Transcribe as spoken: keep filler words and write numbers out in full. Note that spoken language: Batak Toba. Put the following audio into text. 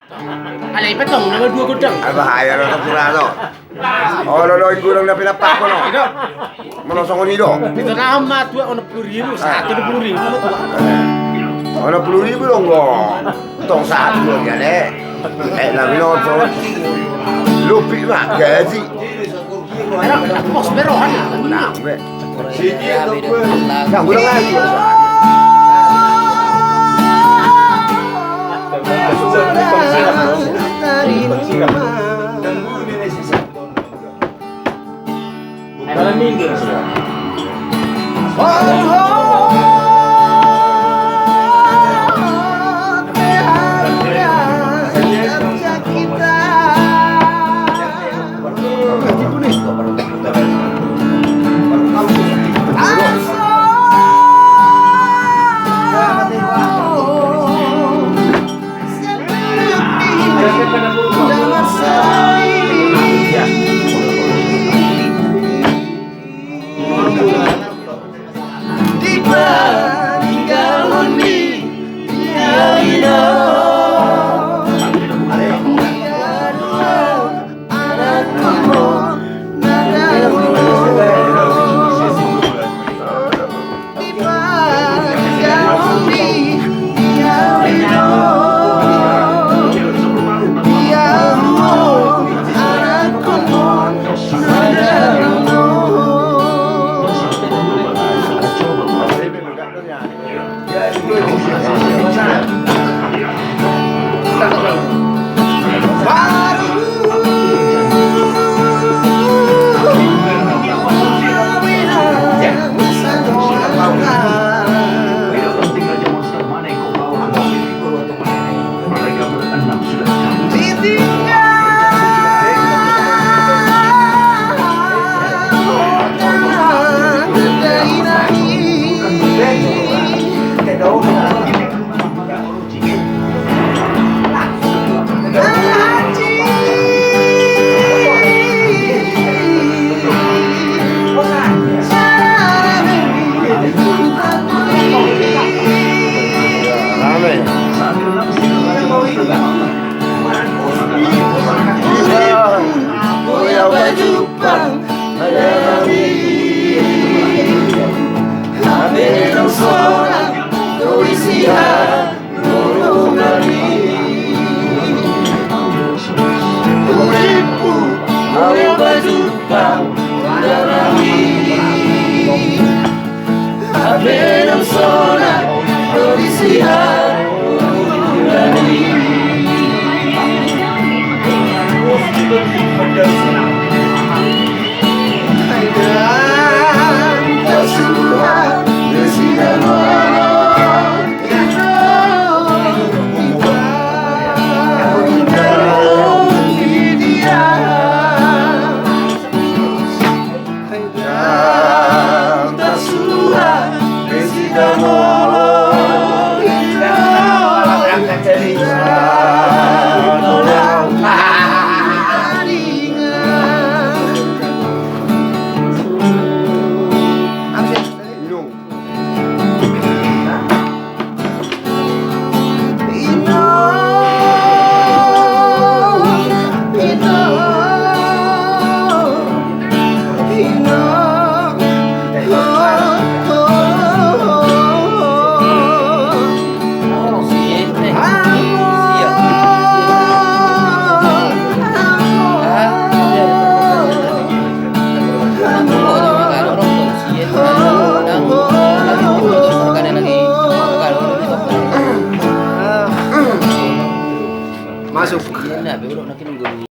Alai petong nama dua godang. Ai bahaya do, Tulang, do. Olo do, i godang na pinapak kono. Molo songon i do. Pito nama dua, onom pulu ribu, satu dua pulu ribu. Onom pulu ribu do, nggo. Tong satu do, ya, le. Eh, na binoto. Lobi ma gaji. Nah, be. Nah, ulang lagi. Masuk.